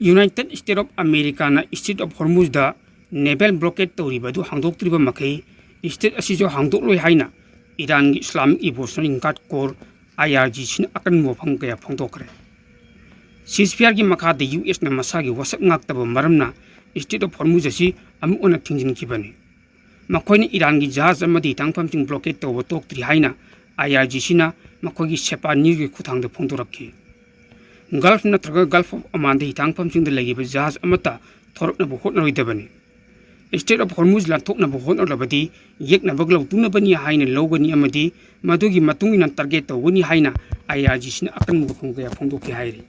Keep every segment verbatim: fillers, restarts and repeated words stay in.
United States of Americaꯅ Strait of Hormuzꯗ naval blockade ꯇꯧꯔꯤꯕ ꯑꯗꯨ ꯍꯥꯡꯗꯣꯛꯇ꯭ꯔꯤꯕ ꯃꯈꯩ state ꯑꯁꯤꯁꯨ ꯍꯥꯡꯗꯣꯛꯂꯣꯏ ꯍꯥꯏꯅ ꯏꯔꯥꯟꯒꯤ Islamic Revolutionary Guard Corps, IRGCꯅ ꯑꯀꯟꯕ ꯋꯥꯐꯝ ꯀꯌꯥ ꯐꯣꯡꯗꯣꯛꯈ꯭ꯔꯦ꯫ Ceasefireꯒꯤ ꯃꯈꯥꯗ USꯅ ꯃꯁꯥꯒꯤ ꯋꯥꯁꯛ ꯉꯥꯛꯇꯕ ꯃꯔꯝꯅ Strait of Hormuz ꯑꯁꯤ ꯑꯃꯨꯛ ꯍꯟꯅ ꯊꯤꯡꯖꯤꯟꯈꯤꯕꯅꯤ꯫ ꯃꯈꯣꯏꯅ ꯏꯔꯥꯟꯒꯤ ꯖꯍꯥꯖ ꯑꯃꯗꯤ ꯍꯤꯊꯥꯡꯐꯝꯁꯤꯡ blockade ꯇꯧꯕ ꯇꯣꯛꯇ꯭ꯔꯤ ꯍꯥꯏꯅ IRGCꯅ ꯃꯈꯣꯏꯒꯤ ꯁꯦꯄꯥ ꯅ꯭ꯌꯨꯁꯀꯤ ꯈꯨꯠꯊꯥꯡꯗ ꯐꯣꯡꯗꯣꯔꯛꯈꯤ꯫ Gulf ꯅꯠꯇ꯭ꯔꯒ Gulf of Omanꯗ ꯍꯤꯊꯥꯡꯐꯝꯁꯤꯡꯗ ꯂꯩꯔꯤꯕ ꯖꯍꯥꯖ ꯑꯃꯠꯇ ꯊꯣꯔꯛꯅꯕ ꯍꯣꯠꯅꯔꯣꯏꯗꯕꯅꯤ꯫ Strait of Hormuz ꯂꯥꯟꯊꯣꯛꯅꯕ ꯍꯣꯠꯅꯔꯕꯗꯤ ꯌꯦꯛꯅꯕ ꯂꯧꯇꯨꯅꯕꯅꯤ ꯍꯥꯏꯅ ꯂꯧꯒꯅꯤ ꯑꯃꯗꯤ ꯃꯗꯨꯒꯤ ꯃꯇꯨꯡ ꯏꯟꯅ target ꯇꯧꯒꯅꯤ ꯍꯥꯏꯅ IRGCꯅ ꯑꯀꯟꯕ ꯋꯥꯐꯝ ꯀꯌꯥ ꯐꯣꯡꯗꯣꯛꯈꯤ ꯍꯥꯏꯔꯤ꯫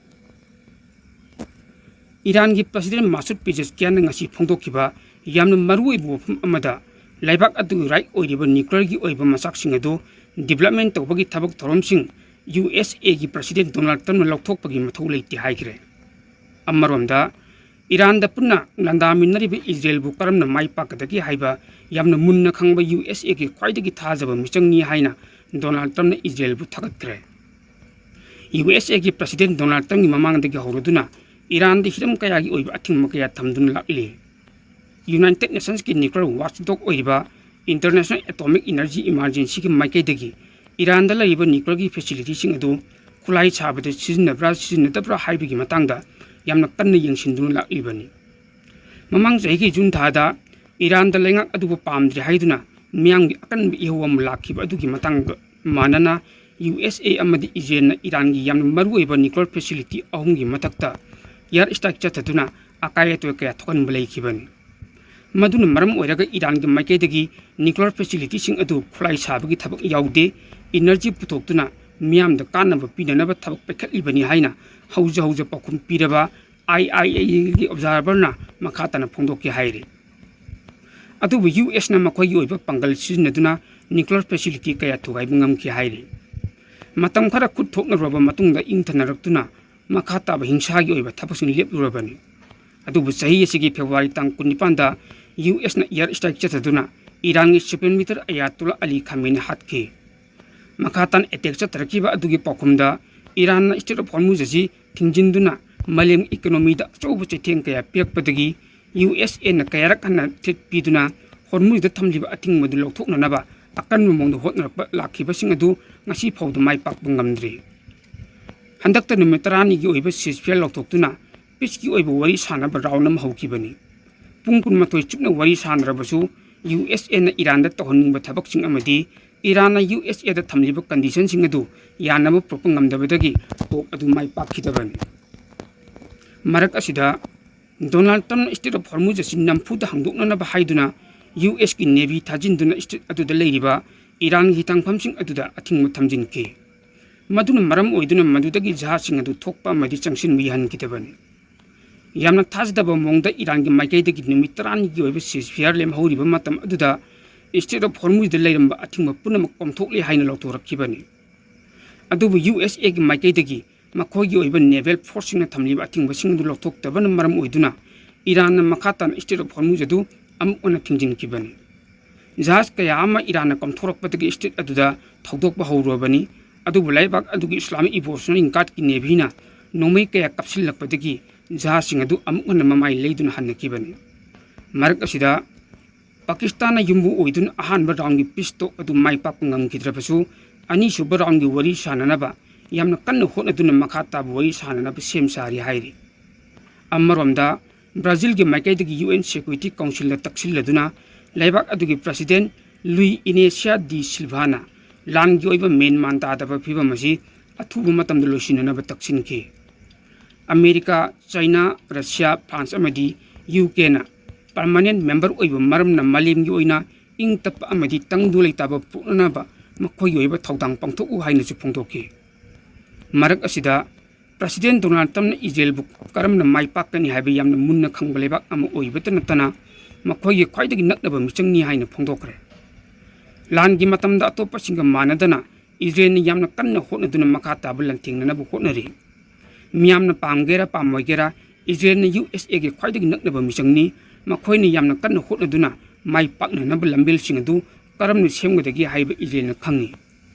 ꯏꯔꯥꯟꯒꯤ President Masoud Pezeshkianꯅ ꯉꯁꯤ ꯐꯣꯡꯗꯣꯛꯈꯤꯕ ꯌꯥꯝꯅ ꯃꯔꯨꯑꯣꯏꯕ ꯋꯥꯐꯝ ꯑꯃꯗ, ꯂꯩꯕꯥꯛ ꯑꯗꯨꯒꯤ right ꯑꯣꯏꯔꯤꯕ nuclearꯒꯤ ꯑꯣꯏꯕ ꯃꯆꯥꯛꯁꯤꯡ ꯑꯗꯨ development ꯇꯧꯕꯒꯤ ꯊꯕꯛ ꯊꯧꯔꯝꯁꯤꯡ USAꯒꯤ President Donald Trumpꯅ ꯂꯧꯊꯣꯛꯄꯒꯤ ꯃꯊꯧ ꯂꯩꯇꯦ ꯍꯥꯏꯈ꯭ꯔꯦ꯫ ꯑꯃꯔꯣꯝꯗ, ꯏꯔꯥꯟꯗ ꯄꯨꯟꯅ ꯂꯥꯟꯗꯥꯃꯤꯟꯅꯔꯤꯕ ꯏꯖꯔꯦꯜꯕꯨ ꯀꯔꯝꯅ ꯃꯥꯏ ꯄꯥꯛꯀꯗꯒꯦ ꯍꯥꯏꯕ ꯌꯥꯝꯅ ꯃꯨꯟꯅ ꯈꯪꯕ USAꯒꯤ ꯈ꯭ꯋꯥꯏꯗꯒꯤ ꯊꯥꯖꯕ ꯃꯤꯆꯪꯅꯤ ꯍꯥꯏꯅ Donald Trumpꯅ ꯏꯖꯔꯦꯜꯕꯨ ꯊꯥꯒꯠꯈ꯭ꯔꯦ꯫ USAꯒꯤ President Donald Trumpꯀꯤ ꯃꯃꯥꯡꯗꯒꯤ ꯍꯧꯔꯗꯨꯅ ꯏꯔꯥꯟꯗ ꯍꯤꯔꯝ ꯀꯌꯥꯒꯤ ꯑꯣꯏꯕ ꯑꯊꯤꯡꯕ ꯀꯌꯥ ꯊꯝꯗꯨꯅ ꯂꯥꯛꯂꯤ꯫ United Nationsꯀꯤ nuclear watchdog ꯑꯣꯏꯔꯤꯕ International Atomic Energy Agencyꯒꯤ ꯃꯥꯏꯀꯩꯗꯒꯤ ꯏꯔꯥꯟꯗ ꯂꯩꯔꯤꯕ nuclearꯒꯤ facilityꯁꯤꯡ ꯑꯗꯨ ꯈꯨꯠꯂꯥꯏ ꯁꯥꯕꯗ ꯁꯤꯖꯤꯟꯅꯕ꯭ꯔꯥ ꯁꯤꯖꯤꯟꯅꯗꯕ꯭ꯔꯥ ꯍꯥꯏꯕꯒꯤ ꯃꯇꯥꯡꯗ ꯌꯥꯝꯅ ꯀꯟꯅ ꯌꯦꯡꯁꯤꯟꯗꯨꯅ ꯂꯥꯛꯂꯤꯕꯅꯤ꯫ ꯃꯃꯥꯡ ꯆꯍꯤꯒꯤ ꯖꯨꯟ ꯊꯥꯗ ꯏꯔꯥꯟꯗ ꯂꯩꯉꯥꯛ ꯑꯗꯨꯕꯨ ꯄꯥꯝꯗ꯭ꯔꯦ ꯍꯥꯏꯗꯨꯅ ꯃꯤꯌꯥꯝꯒꯤ ꯑꯀꯟꯕ ꯏꯍꯧ ꯑꯃ ꯂꯥꯛꯈꯤꯕ ꯑꯗꯨꯒꯤ ꯃꯇꯥꯡꯗ ꯃꯥꯟꯅꯅ USA ꯑꯃꯗꯤ ꯏꯖꯔꯦꯜꯅ ꯏꯔꯥꯟꯒꯤ ꯌꯥꯝꯅ ꯃꯔꯨꯑꯣꯏꯕ nuclear facility ꯑꯍꯨꯝꯒꯤ ꯃꯊꯛꯇ air strike ꯆꯠꯊꯗꯨꯅ ꯑꯀꯥꯏ ꯑꯇꯣꯏ ꯀꯌꯥ ꯊꯣꯛꯍꯟꯕ ꯂꯩꯈꯤꯕꯅꯤ꯫ ꯃꯗꯨꯅ ꯃꯔꯝ ꯑꯣꯏꯔꯒ ꯏꯔꯥꯟꯒꯤ ꯃꯥꯏꯀꯩꯗꯒꯤ nuclear facilityꯁꯤꯡ ꯑꯗꯨ ꯈꯨꯠꯂꯥꯏ ꯁꯥꯕꯒꯤ ꯊꯕꯛ ꯌꯥꯎꯗꯦ, energy ꯄꯨꯊꯣꯛꯇꯨꯅ ꯃꯤꯌꯥꯝꯗ ꯀꯥꯟꯅꯕ ꯄꯤꯅꯅꯕ ꯊꯕꯛ ꯄꯥꯏꯈꯠꯂꯤꯕꯅꯤ ꯍꯥꯏꯅ ꯍꯧꯖ ꯍꯧꯖ ꯄꯥꯎꯈꯨꯝ ꯄꯤꯔꯕ IAEAꯒꯤ observerꯅ ꯃꯈꯥ ꯇꯥꯅ ꯐꯣꯡꯗꯣꯛꯈꯤ ꯍꯥꯏꯔꯤ꯫ ꯑꯗꯨꯕꯨ USꯅ ꯃꯈꯣꯏꯒꯤ ꯑꯣꯏꯕ ꯄꯥꯡꯒꯜ ꯁꯤꯖꯤꯟꯅꯗꯨꯅ nuclear facility ꯀꯌꯥ ꯊꯨꯒꯥꯏꯕ ꯉꯝꯈꯤ ꯍꯥꯏꯔꯤ꯫ ꯃꯇꯝ ꯈꯔ ꯈꯨꯠ ꯊꯣꯛꯅꯔꯨꯔꯕ ꯃꯇꯨꯡꯗ ꯏꯪꯊꯅꯔꯛꯇꯨꯅ ꯃꯈꯥ ꯇꯥꯕ ꯍꯤꯡꯁꯥꯒꯤ ꯑꯣꯏꯕ ꯊꯕꯛꯁꯤꯡ ꯂꯦꯞꯂꯨꯔꯕꯅꯤ꯫ ꯑꯗꯨꯕꯨ ꯆꯍꯤ ꯑꯁꯤꯒꯤ February ꯇꯥꯡ ꯀꯨꯟꯅꯤꯄꯥꯟꯗ USꯅ air strike ꯆꯠꯊꯗꯨꯅ ꯏꯔꯥꯟꯒꯤ supreme leader Ayatollah Ali Khamenei ꯍꯥꯠꯈꯤ꯫ ꯃꯈꯥ ꯇꯥꯅ attack ꯆꯠꯊꯔꯛꯈꯤꯕ ꯑꯗꯨꯒꯤ ꯄꯥꯎꯈꯨꯝꯗ ꯏꯔꯥꯟꯅ Strait of Hormuz ꯑꯁꯤ ꯊꯤꯡꯖꯤꯟꯗꯨꯅ ꯃꯥꯂꯦꯝ ꯏꯀꯣꯅꯣꯃꯤꯗ ꯑꯆꯧꯕ ꯆꯩꯊꯦꯡ ꯀꯌꯥ ꯄꯤꯔꯛꯄꯗꯒꯤ ꯌꯨ ꯑꯦꯁ ꯑꯦꯅ ꯀꯌꯥꯔꯛ ꯍꯟꯅ ꯊ꯭ꯔꯦꯠ ꯄꯤꯗꯨꯅ ꯍꯣꯔꯃꯨꯖꯗ ꯊꯝꯂꯤꯕ ꯑꯊꯤꯡꯕꯗꯨ ꯂꯧꯊꯣꯛꯅꯅꯕ ꯑꯀꯟꯕ ꯃꯑꯣꯡꯗ ꯍꯣꯠꯅꯔꯛꯄ ꯂꯥꯛꯈꯤꯕꯁꯤꯡ ꯑꯗꯨ ꯉꯁꯤ ꯐꯥꯎꯗ ꯃꯥꯏ ꯄꯥꯛꯄ ꯉꯝꯗ꯭ꯔꯤ꯫ ꯍꯟꯗꯛꯇ ꯅꯨꯃꯤꯠ ꯇꯔꯥꯅꯤꯒꯤ ꯑꯣꯏꯕ ceasefire ꯂꯧꯊꯣꯛꯇꯨꯅ ꯄꯤꯁꯀꯤ ꯑꯣꯏꯕ ꯋꯥꯔꯤ ꯁꯥꯅꯕ ꯔꯥꯎꯟ ꯑꯃ ꯍꯧꯈꯤꯕꯅꯤ꯫ ꯄꯨꯡ ꯀꯨꯟꯃꯥꯊꯣꯏ ꯆꯨꯞꯅ ꯋꯥꯔꯤ ꯁꯥꯅꯔꯕꯁꯨ ꯌꯨ ꯑꯦꯁ ꯑꯦꯅ ꯏꯔꯥꯟꯗ ꯇꯧꯍꯟꯅꯤꯡꯕ ꯊꯕꯛꯁꯤꯡ ꯑꯃꯗꯤ ꯏꯔꯥꯟꯅ ꯌꯨ ꯑꯦꯁ ꯑꯦꯗ ꯊꯝꯂꯤꯕ ꯀꯟꯗꯤꯁꯟꯁꯤꯡ ꯑꯗꯨ ꯌꯥꯅꯕ ꯄꯨꯔꯛꯄ ꯉꯝꯗꯕꯗꯒꯤ ꯇꯣꯛ ꯑꯗꯨ ꯃꯥꯏ ꯄꯥꯛꯈꯤꯗꯕꯅꯤ꯫ ꯃꯔꯛ ꯑꯁꯤꯗ ꯗꯣꯅꯥꯜꯗ ꯇ꯭ꯔꯝꯞꯅ ꯁ꯭ꯇ꯭ꯔꯦꯠ ꯑꯣꯐ ꯍꯣꯔꯃꯨꯖ ꯑꯁꯤ ꯅꯝꯐꯨꯗ ꯍꯥꯡꯗꯣꯛꯅꯅꯕ ꯍꯥꯏꯗꯨꯅ ꯌꯨ ꯑꯦꯁꯀꯤ ꯅꯦꯚꯤ ꯊꯥꯖꯤꯟꯗꯨꯅ ꯁ꯭ꯇ꯭ꯔꯦꯠ ꯑꯗꯨꯗ ꯂꯩꯔꯤꯕ ꯏꯔꯥꯟꯒꯤ ꯍꯤꯊꯥꯡꯐꯝꯁꯤꯡ ꯑꯗꯨꯗ ꯑꯊꯤꯡꯕ ꯊꯝꯖꯤꯟꯈꯤ꯫ ꯃꯗꯨꯅ ꯃꯔꯝ ꯑꯣꯏꯗꯨꯅ ꯃꯗꯨꯗꯒꯤ ꯖꯍꯥꯖꯁꯤꯡ ꯑꯗꯨ ꯊꯣꯛꯄ ꯑꯃꯗꯤ ꯆꯪꯁꯤꯟꯕ ꯌꯥꯍꯟꯈꯤꯗꯕꯅꯤ꯫ ꯌꯥꯝꯅ ꯊꯥꯖꯗꯕ ꯃꯑꯣꯡꯗ ꯏꯔꯥꯟꯒꯤ ꯃꯥꯏꯀꯩꯗꯒꯤ ꯅꯨꯃꯤꯠ ꯇꯔꯥꯅꯤꯒꯤ ꯑꯣꯏꯕ ceasefire ꯂꯦꯝꯍꯧꯔꯤꯕ ꯃꯇꯝ ꯑꯗꯨꯗ ꯁ꯭ꯇ꯭ꯔꯦꯠ ꯑꯣꯐ ꯍꯣꯔꯃꯨꯖꯗ ꯂꯩꯔꯝꯕ ꯑꯊꯤꯡꯕ ꯄꯨꯝꯅꯃꯛ ꯀꯣꯝꯊꯣꯛꯂꯦ ꯍꯥꯏꯅ ꯂꯥꯎꯊꯣꯔꯛꯈꯤꯕꯅꯤ꯫ ꯑꯗꯨꯕꯨ ꯌꯨ ꯑꯦꯁ ꯑꯦꯒꯤ ꯃꯥꯏꯀꯩꯗꯒꯤ ꯃꯈꯣꯏꯒꯤ ꯑꯣꯏꯕ ꯅꯦꯚꯦꯜ ꯐꯣꯔꯁꯁꯤꯡꯅ ꯊꯝꯂꯤꯕ ꯑꯊꯤꯡꯕꯁꯤꯡ ꯑꯗꯨ ꯂꯧꯊꯣꯛꯇꯕꯅ ꯃꯔꯝ ꯑꯣꯏꯗꯨꯅ ꯏꯔꯥꯟꯅ ꯃꯈꯥ ꯇꯥꯅ ꯁ꯭ꯇ꯭ꯔꯦꯠ ꯑꯣꯐ ꯍꯣꯔꯃꯨꯖ ꯑꯗꯨ ꯑꯃꯨꯛ ꯍꯟꯅ ꯊꯤꯡꯖꯤꯟꯈꯤꯕꯅꯤ꯫ ꯖꯍꯥꯖ ꯀꯌꯥ ꯑꯃ ꯏꯔꯥꯟꯅ ꯀꯣꯝꯊꯣꯔꯛꯄꯗꯒꯤ ꯁ꯭ꯇ꯭ꯔꯦꯠ ꯑꯗꯨꯗ ꯊꯧꯗꯣꯛꯄ ꯍꯧꯔꯨꯔꯕꯅꯤ꯫ ꯑꯗꯨꯕꯨ ꯂꯩꯕꯥꯛ ꯑꯗꯨꯒꯤ ꯏꯁꯂꯥꯃꯤꯛ ꯔꯤꯚꯣꯂꯨꯁꯅꯔꯤ ꯒꯥꯔꯗꯀꯤ ꯅꯦꯚꯤꯅ ꯅꯣꯡꯃꯩ ꯀꯌꯥ ꯀꯥꯞꯁꯤꯜꯂꯛꯄꯗꯒꯤ ꯖꯍꯥꯖꯁꯤꯡ ꯑꯗꯨ ꯑꯃꯨꯛ ꯍꯟꯅ ꯃꯃꯥꯏ ꯂꯩꯗꯨꯅ ꯍꯟꯅꯈꯤꯕꯅꯤ꯫ ꯃꯔꯛ ꯑꯁꯤꯗ ꯄꯥꯀꯤꯁꯇꯥꯟꯅ ꯌꯨꯝꯕꯨ ꯑꯣꯏꯗꯨꯅ ꯑꯍꯥꯟꯕ ꯔꯥꯎꯟꯒꯤ ꯄꯤꯁ ꯇꯣꯛ ꯑꯗꯨ ꯃꯥꯏ ꯄꯥꯛꯄ ꯉꯝꯈꯤꯗ꯭ꯔꯕꯁꯨ, ꯑꯅꯤꯁꯨꯕ ꯔꯥꯎꯟꯒꯤ ꯋꯥꯔꯤ ꯁꯥꯅꯅꯕ ꯌꯥꯝꯅ ꯀꯟꯅ ꯍꯣꯠꯅꯗꯨꯅ ꯃꯈꯥ ꯇꯥꯕ ꯋꯥꯔꯤ ꯁꯥꯅꯅꯕ ꯁꯦꯝ ꯁꯥꯔꯤ ꯍꯥꯏꯔꯤ꯫ ꯑꯃꯔꯣꯝꯗ, ꯕ꯭ꯔꯥꯖꯤꯜꯒꯤ ꯃꯥꯏꯀꯩꯗꯒꯤ ꯌꯨ ꯑꯦꯟ ꯁꯦꯀ꯭ꯌꯨꯔꯤꯇꯤ ꯀꯥꯎꯟꯁꯤꯜꯗ ꯇꯛꯁꯤꯜꯂꯗꯨꯅ ꯂꯩꯕꯥꯛ ꯑꯗꯨꯒꯤ ꯄ꯭ꯔꯁꯤꯗꯦꯟ ꯂꯨꯏ ꯏꯅꯦꯁꯤꯌꯥ ꯗꯤ ꯁꯤꯜꯚꯥꯅ ꯂꯥꯟꯒꯤ ꯑꯣꯏꯕ ꯃꯦꯟ ꯃꯥꯟ ꯇꯥꯗꯕ ꯐꯤꯕꯝ ꯑꯁꯤ ꯑꯊꯨꯕ ꯃꯇꯝꯗ ꯂꯣꯏꯁꯤꯟꯅꯅꯕ ꯇꯛꯁꯤꯟꯈꯤ꯫ ꯑꯃꯦꯔꯤꯀꯥ, ꯆꯥꯏꯅꯥ, ꯔꯁꯤꯌꯥ, ꯐ꯭ꯔꯥꯟꯁ ꯑꯃꯗꯤ ꯌꯨ ꯀꯦꯅ ꯄꯔꯃꯥꯅꯦꯟꯠ ꯃꯦꯝꯕꯔ ꯑꯣꯏꯕ ꯃꯔꯝꯅ ꯃꯥꯂꯦꯝꯒꯤ ꯑꯣꯏꯅ ꯏꯪ ꯇꯞꯄ ꯑꯃꯗꯤ ꯇꯪꯗꯨ ꯂꯩꯇꯥꯕ ꯄꯨꯔꯛꯅꯅꯕ ꯃꯈꯣꯏꯒꯤ ꯑꯣꯏꯕ ꯊꯧꯗꯥꯡ ꯄꯥꯡꯊꯣꯛꯎ ꯍꯥꯏꯅꯁꯨ ꯐꯣꯡꯗꯣꯛꯈꯤ꯫ ꯃꯔꯛ ꯑꯁꯤꯗ, ꯄ꯭ꯔꯁꯤꯗꯦꯟ ꯗꯣꯅꯥꯜꯗ ꯇ꯭ꯔꯝꯞꯅ ꯏꯖꯔꯦꯜꯕꯨ ꯀꯔꯝꯅ ꯃꯥꯏ ꯄꯥꯛꯀꯅꯤ ꯍꯥꯏꯕ ꯌꯥꯝꯅ ꯃꯨꯟꯅ ꯈꯪꯕ ꯂꯩꯕꯥꯛ ꯑꯃ ꯑꯣꯏꯕꯇ ꯅꯠꯇꯅ ꯃꯈꯣꯏꯒꯤ ꯈ꯭ꯋꯥꯏꯗꯒꯤ ꯅꯛꯅꯕ ꯃꯤꯆꯪꯅꯤ ꯍꯥꯏꯅ ꯐꯣꯡꯗꯣꯛꯈ꯭ꯔꯦ꯫ ꯂꯥꯟꯒꯤ ꯃꯇꯝꯗ ꯑꯇꯣꯞꯄꯁꯤꯡꯒ ꯃꯥꯟꯅꯗꯅ ꯏꯖꯔꯦꯜꯅ ꯌꯥꯝꯅ ꯀꯟꯅ ꯍꯣꯠꯅꯗꯨꯅ ꯃꯈꯥ ꯇꯥꯕ ꯂꯥꯟꯊꯦꯡꯅꯅꯕ ꯍꯣꯠꯅꯔꯤ꯫ ꯃꯤꯌꯥꯝꯅ ꯄꯥꯝꯒꯦꯔꯥ ꯄꯥꯝꯃꯣꯏꯒꯦꯔꯥ, ꯏꯖꯔꯦꯜꯅ ꯌꯨ ꯑꯦꯁ ꯑꯦꯒꯤ ꯈ꯭ꯋꯥꯏꯗꯒꯤ ꯅꯛꯅꯕ ꯃꯤꯆꯪꯅꯤ꯫ ꯃꯈꯣꯏꯅ ꯌꯥꯝꯅ ꯀꯟꯅ ꯍꯣꯠꯅꯗꯨꯅ ꯃꯥꯏ ꯄꯥꯛꯅꯅꯕ ꯂꯝꯕꯦꯜꯁꯤꯡ ꯑꯗꯨ ꯀꯔꯝꯅ ꯁꯦꯝꯒꯗꯒꯦ ꯍꯥꯏꯕ ꯏꯖꯔꯦꯜꯅ ꯈꯪꯏ꯫